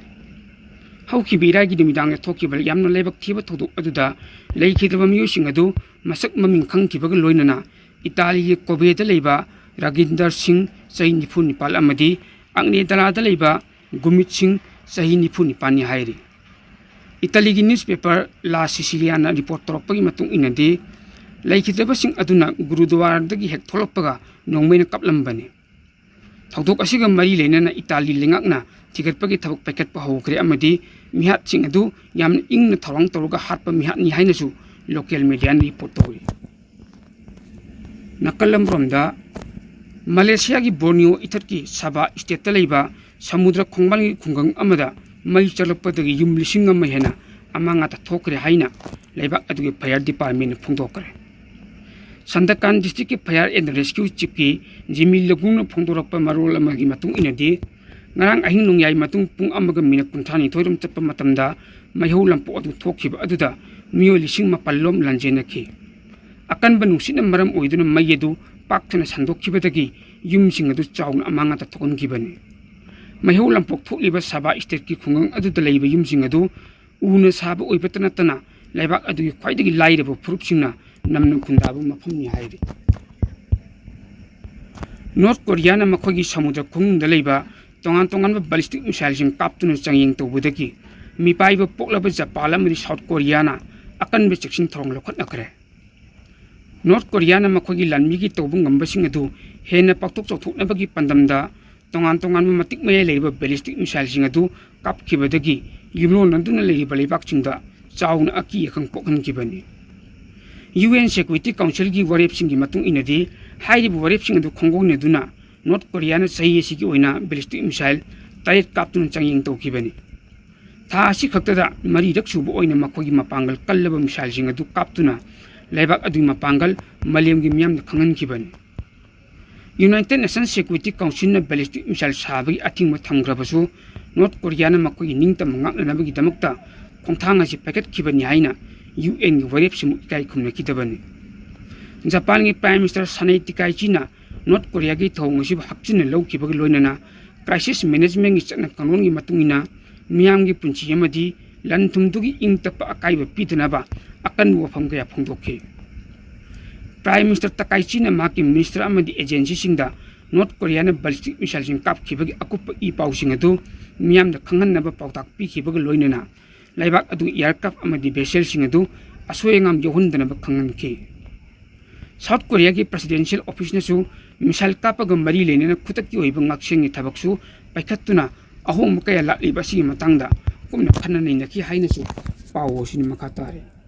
ꯍꯧꯈꯤꯕ ꯏꯔꯥꯏꯒꯤ ꯅꯨꯃꯤꯗꯥꯡꯗ ꯊꯣꯛꯈꯤꯕ ꯌꯥꯝꯅ ꯂꯥꯏꯕꯛ ꯊꯤꯕ ꯊꯧꯗꯣꯛ ꯑꯗꯨꯗ ꯂꯩꯈꯤꯗ꯭ꯔꯕ ꯃꯤꯑꯣꯏꯁꯤꯡ ꯑꯗꯨ ꯃꯁꯛ ꯃꯃꯤꯡ ꯈꯪꯈꯤꯕꯒ ꯂꯣꯏꯅꯅ ꯏꯇꯥꯂꯤꯒꯤ ꯀꯣꯕꯦꯗ ꯂꯩꯕ ꯔꯥꯒꯤꯟꯗꯔ ꯁꯤꯡ, ꯆꯍꯤ ꯅꯤꯐꯨ ꯅꯤꯄꯥꯜ, ꯑꯃꯗꯤ ꯑꯒꯅꯦꯗꯥꯂꯥꯗ ꯂꯩꯕ ꯒꯨꯃꯤꯠ ꯁꯤꯡ, ꯆꯍꯤ ꯅꯤꯐꯨ ꯅꯤꯄꯥꯜꯅꯤ ꯍꯥꯏꯔꯤ꯫ ꯏꯇꯥꯂꯤꯒꯤ newspaper La Siciliaꯅ report ꯇꯧꯔꯛꯄꯒꯤ ꯃꯇꯨꯡ ꯏꯟꯅꯗꯤ, ꯂꯩꯈꯤꯗ꯭ꯔꯕꯁꯤꯡ ꯑꯗꯨꯅ ꯒꯨꯔꯨꯗ꯭ꯋꯥꯔꯥꯗꯒꯤ ꯍꯦꯛ ꯊꯣꯛꯂꯛꯄꯒ ꯅꯣꯡꯃꯩꯅ ꯀꯥꯞꯂꯝꯕꯅꯤ꯫ ꯊꯧꯗꯣꯛ ꯑꯁꯤꯒ ꯃꯔꯤ ꯂꯩꯅꯅ ꯏꯇꯥꯂꯤ ꯂꯩꯉꯥꯛꯅ ꯊꯤꯒꯠꯄꯒꯤ ꯊꯕꯛ ꯄꯥꯏꯈꯠꯄ ꯍꯧꯈ꯭ꯔꯦ ꯑꯃꯗꯤ ꯃꯤꯍꯥꯠꯁꯤꯡ ꯑꯗꯨ ꯌꯥꯝꯅ ꯏꯪꯅ ꯊꯧꯔꯥꯡ ꯇꯧꯔꯒ ꯍꯥꯠꯄ ꯃꯤꯍꯥꯠꯅꯤ ꯍꯥꯏꯅꯁꯨ local mediaꯅ report ꯇꯧꯔꯤ꯫ ꯅꯥꯀꯜ ꯑꯃꯔꯣꯝꯗ, ꯃꯂꯦꯁꯤꯌꯥꯒꯤ ꯕꯣꯔꯅꯤꯌꯣ ꯏꯊꯠꯀꯤ ꯁꯥꯕꯥ stateꯇ ꯂꯩꯕ ꯁꯃꯨꯗ꯭ꯔ ꯈꯣꯡꯕꯥꯟꯒꯤ ꯈꯨꯡꯒꯪ ꯑꯃꯗ ꯃꯩ ꯆꯥꯛꯂꯛꯄꯗꯒꯤ ꯌꯨꯝ ꯂꯤꯁꯤꯡ ꯑꯃ ꯍꯦꯟꯅ ꯑꯃꯥꯡ ꯑꯇꯥ ꯊꯣꯛꯈ꯭ꯔꯦ ꯍꯥꯏꯅ ꯂꯩꯕꯥꯛ ꯑꯗꯨꯒꯤ fire departmentꯅ ꯐꯣꯡꯗꯣꯛꯈ꯭ꯔꯦ꯫ ꯁꯟꯗꯀꯥꯟ districtꯀꯤ fire and rescue chiefꯀꯤ ꯖꯤꯃꯤ ꯂꯒꯨꯡꯅ ꯐꯣꯡꯗꯣꯔꯛꯄ ꯃꯔꯣꯜ ꯑꯃꯒꯤ ꯃꯇꯨꯡ ꯏꯟꯅꯗꯤ, ꯉꯔꯥꯡ ꯑꯍꯤꯡ ꯅꯣꯡꯌꯥꯏ ꯃꯇꯨꯡ ꯄꯨꯡ ꯑꯃꯒ minute ꯀꯨꯟꯊ꯭ꯔꯥ ꯅꯤꯊꯣꯏ ꯔꯣꯝ ꯆꯠꯄ ꯃꯇꯝꯗ ꯃꯩꯍꯧ ꯂꯥꯡꯄꯣꯛ ꯑꯗꯨ ꯊꯣꯛꯈꯤꯕ ꯑꯗꯨꯗ ꯃꯤꯑꯣꯏ ꯂꯤꯁꯤꯡ ꯃꯥꯄꯜ ꯂꯣꯝ ꯂꯥꯟꯖꯦꯟꯅꯈꯤ꯫ ꯑꯀꯟꯕ ꯅꯨꯡꯁꯤꯠꯅ ꯃꯔꯝ ꯑꯣꯏꯗꯨꯅ ꯃꯩ ꯑꯗꯨ ꯄꯥꯛ ꯊꯟꯅ ꯁꯟꯗꯣꯛꯈꯤꯕꯗꯒꯤ ꯌꯨꯝꯁꯤꯡ ꯑꯗꯨ ꯆꯥꯎꯅ ꯑꯃꯥꯡ ꯑꯇꯥ ꯊꯣꯛꯍꯟꯈꯤꯕꯅꯤ꯫ ꯃꯩꯍꯧ ꯂꯥꯡꯄꯣꯛ ꯊꯣꯛꯂꯤꯕ ꯁꯥꯕꯥ stateꯀꯤ ꯈꯨꯡꯒꯪ ꯑꯗꯨꯗ ꯂꯩꯕ ꯌꯨꯝꯁꯤꯡ ꯑꯗꯨ ꯎꯅ ꯁꯥꯕ ꯑꯣꯏꯕꯇ ꯅꯠꯇꯅ ꯂꯩꯕꯥꯛ ꯑꯗꯨꯒꯤ ꯈ꯭ꯋꯥꯏꯗꯒꯤ ꯂꯥꯏꯔꯕ ꯐꯨꯔꯨꯞꯁꯤꯡꯅ ꯅꯝꯅ ꯈꯨꯟꯗꯥꯕ ꯃꯐꯝꯅꯤ ꯍꯥꯏꯔꯤ꯫ ꯅꯣꯔꯠ ꯀꯣꯔꯤꯌꯥꯅ ꯃꯈꯣꯏꯒꯤ ꯁꯃꯨꯗ꯭ꯔ ꯈꯣꯡꯅꯨꯡꯗ ꯂꯩꯕ ꯇꯣꯉꯥꯟ ꯇꯣꯉꯥꯟꯕ ballistic missileꯁꯤꯡ ꯀꯥꯞꯇꯨꯅ ꯆꯥꯡꯌꯦꯡ ꯇꯧꯕꯗꯒꯤ ꯃꯤꯄꯥꯏꯕ ꯄꯣꯛꯂꯕ ꯖꯄꯥꯟ ꯑꯃꯗꯤ ꯁꯥꯎꯠ ꯀꯣꯔꯤꯌꯥꯅ ꯑꯀꯟꯕ ꯆꯦꯛꯁꯤꯟ ꯊꯧꯔꯥꯡ ꯂꯧꯈꯠꯅꯈ꯭ꯔꯦ꯫ ꯅꯣꯔꯠ ꯀꯣꯔꯤꯌꯥꯅ ꯃꯈꯣꯏꯒꯤ ꯂꯥꯟꯃꯤꯒꯤ ꯇꯧꯕ ꯉꯝꯕꯁꯤꯡ ꯑꯗꯨ ꯍꯦꯟꯅ ꯄꯥꯛꯊꯣꯛ ꯆꯥꯎꯊꯣꯛꯅꯕꯒꯤ ꯄꯥꯟꯗꯝꯗ ꯇꯣꯉꯥꯟ ꯇꯣꯉꯥꯟꯕ ꯃꯇꯤꯛ ꯃꯌꯥꯏ ꯂꯩꯔꯤꯕ ꯕꯦꯂꯤꯁꯇꯤꯛ ꯃꯤꯁꯥꯏꯜꯁꯤꯡ ꯑꯗꯨ ꯀꯥꯞꯈꯤꯕꯗꯒꯤ ꯌꯨꯝꯂꯣꯟꯅꯗꯨꯅ ꯂꯩꯔꯤꯕ ꯂꯩꯕꯥꯛꯁꯤꯡꯗ ꯆꯥꯎꯅ ꯑꯀꯤ ꯑꯈꯪ ꯄꯣꯛꯍꯟꯈꯤꯕꯅꯤ꯫ ꯌꯨ ꯑꯦꯟ ꯁꯦꯀ꯭ꯌꯨꯔꯤꯇꯤ ꯀꯥꯎꯟꯁꯤꯜꯒꯤ ꯋꯥꯔꯦꯞꯁꯤꯡꯒꯤ ꯃꯇꯨꯡ ꯏꯟꯅꯗꯤ, ꯍꯥꯏꯔꯤꯕ ꯋꯥꯔꯦꯞꯁꯤꯡ ꯑꯗꯨ ꯈꯣꯡꯒꯣꯏꯅꯗꯨꯅ ꯅꯣꯔꯠ ꯀꯣꯔꯤꯌꯥꯅ ꯆꯍꯤ ꯑꯁꯤꯒꯤ ꯑꯣꯏꯅ ꯕꯦꯂꯤꯁꯇꯤꯛ ꯃꯤꯁꯥꯏꯜ ꯇꯔꯦꯠ ꯀꯥꯞꯇꯨꯅ ꯆꯥꯡꯌꯦꯡ ꯇꯧꯈꯤꯕꯅꯤ꯫ ꯊꯥ ꯑꯁꯤ ꯈꯛꯇꯗ ꯃꯔꯤꯔꯛ ꯁꯨꯕ ꯑꯣꯏꯅ ꯃꯈꯣꯏꯒꯤ ꯃꯄꯥꯡꯒꯜ ꯀꯜꯂꯕ ꯃꯤꯁꯥꯏꯜꯁꯤꯡ ꯑꯗꯨ ꯀꯥꯞꯇꯨꯅ ꯂꯩꯕꯥꯛ ꯑꯗꯨꯒꯤ ꯃꯄꯥꯡꯒꯜ ꯃꯥꯂꯦꯝꯒꯤ ꯃꯤꯌꯥꯝꯗ ꯈꯪꯍꯟꯈꯤꯕꯅꯤ꯫ ꯌꯨꯅꯥꯏꯇꯦꯗ ꯅꯦꯁꯟꯁ ꯁꯦꯀ꯭ꯌꯨꯔꯤꯇꯤ ꯀꯥꯎꯟꯁꯤꯜꯅ ꯕꯦꯂꯤꯁꯇꯤꯛ ꯃꯤꯁꯥꯏꯜ ꯁꯥꯕꯒꯤ ꯑꯊꯤꯡꯕ ꯊꯝꯈ꯭ꯔꯕꯁꯨ, ꯅꯣꯔꯠ ꯀꯣꯔꯤꯌꯥꯅ ꯃꯈꯣꯏꯒꯤ ꯅꯤꯡꯇꯝꯕ ꯉꯥꯛꯅꯅꯕꯒꯤꯗꯃꯛꯇ ꯈꯣꯡꯊꯥꯡ ꯑꯁꯤ ꯄꯥꯏꯈꯠꯈꯤꯕꯅꯤ ꯍꯥꯏꯅ ꯌꯨ ꯑꯦꯟꯒꯤ ꯋꯥꯔꯦꯞꯁꯤꯃꯨꯛ ꯏꯀꯥꯏ ꯈꯨꯝꯅꯈꯤꯗꯕꯅꯤ꯫ ꯖꯄꯥꯟꯒꯤ ꯄ꯭ꯔꯥꯏꯝ ꯃꯤꯅꯤꯁꯇꯔ ꯁꯥꯅꯦ ꯇꯤꯀꯥꯏꯆꯤꯅ ꯅꯣꯔꯠ ꯀꯣꯔꯤꯌꯥꯒꯤ ꯊꯧꯑꯣꯡ ꯑꯁꯤꯕꯨ ꯍꯛꯆꯤꯟꯅ ꯂꯧꯈꯤꯕꯒ ꯂꯣꯏꯅꯅ ꯀ꯭ꯔꯥꯏꯁꯤꯁ ꯃꯦꯅꯦꯖꯃꯦꯟꯒꯤ ꯆꯠꯅ ꯀꯥꯡꯂꯣꯟꯒꯤ ꯃꯇꯨꯡ ꯏꯟꯅ ꯃꯤꯌꯥꯝꯒꯤ ꯄꯨꯟꯁꯤ ꯑꯃꯗꯤ ꯂꯟ ꯊꯨꯝꯗꯨꯒꯤ ꯏꯪ ꯇꯞꯄ ꯑꯀꯥꯏꯕ ꯄꯤꯗꯅꯕ ꯑꯀꯟꯕ ꯋꯥꯐꯝ ꯀꯌꯥ ꯐꯣꯡꯗꯣꯛꯈꯤ꯫ ꯄ꯭ꯔꯥꯏꯝ ꯃꯤꯅꯤꯁꯇꯔ ꯇꯀꯥꯏꯆꯤꯅ ꯃꯍꯥꯛꯀꯤ ꯃꯤꯅꯤꯁꯇꯔ ꯑꯃꯗꯤ ꯑꯦꯖꯦꯟꯁꯤꯁꯤꯡꯗ ꯅꯣꯔꯠ ꯀꯣꯔꯤꯌꯥꯅ ꯕꯦꯂꯤꯁꯇꯤꯛ ꯃꯤꯁꯥꯏꯜꯁꯤꯡ ꯀꯥꯞꯈꯤꯕꯒꯤ ꯑꯀꯨꯞꯄ ꯏ ꯄꯥꯎꯁꯤꯡ ꯑꯗꯨ ꯃꯤꯌꯥꯝꯗ ꯈꯪꯍꯟꯅꯕ ꯄꯥꯎꯇꯥꯛ ꯄꯤꯈꯤꯕꯒ ꯂꯣꯏꯅꯅ ꯂꯩꯕꯥꯛ ꯑꯗꯨꯒꯤ ꯑꯦꯌꯔꯀ꯭ꯔꯥꯐ ꯑꯃꯗꯤ ꯚꯦꯁꯦꯜꯁꯤꯡ ꯑꯗꯨ ꯑꯁꯣꯏ ꯑꯉꯥꯝ ꯌꯥꯎꯍꯟꯗꯅꯕ ꯈꯪꯍꯟꯈꯤ꯫ ꯁꯥꯎꯠ ꯀꯣꯔꯤꯌꯥꯒꯤ ꯄ꯭ꯔꯦꯁꯤꯗꯦꯟꯁꯤꯌꯦꯜ ꯑꯣꯐꯤꯁꯅꯁꯨ ꯃꯤꯁꯥꯏꯜ ꯀꯥꯞꯄꯒ ꯃꯔꯤ ꯂꯩꯅꯅ ꯈꯨꯗꯛꯀꯤ ꯑꯣꯏꯕ ꯉꯥꯛꯁꯦꯜꯒꯤ ꯊꯕꯛꯁꯨ ꯄꯥꯏꯈꯠꯇꯨꯅ ꯑꯍꯣꯡꯕ ꯀꯌꯥ ꯂꯥꯛꯂꯤꯕ ꯑꯁꯤꯒꯤ ꯃꯇꯥꯡꯗ ꯀꯨꯞꯅ ꯈꯟꯅ ꯅꯩꯅꯈꯤ ꯍꯥꯏꯅꯁꯨ ꯄꯥꯎ ꯑꯁꯤꯅ ꯃꯈꯥ ꯇꯥꯔꯤ꯫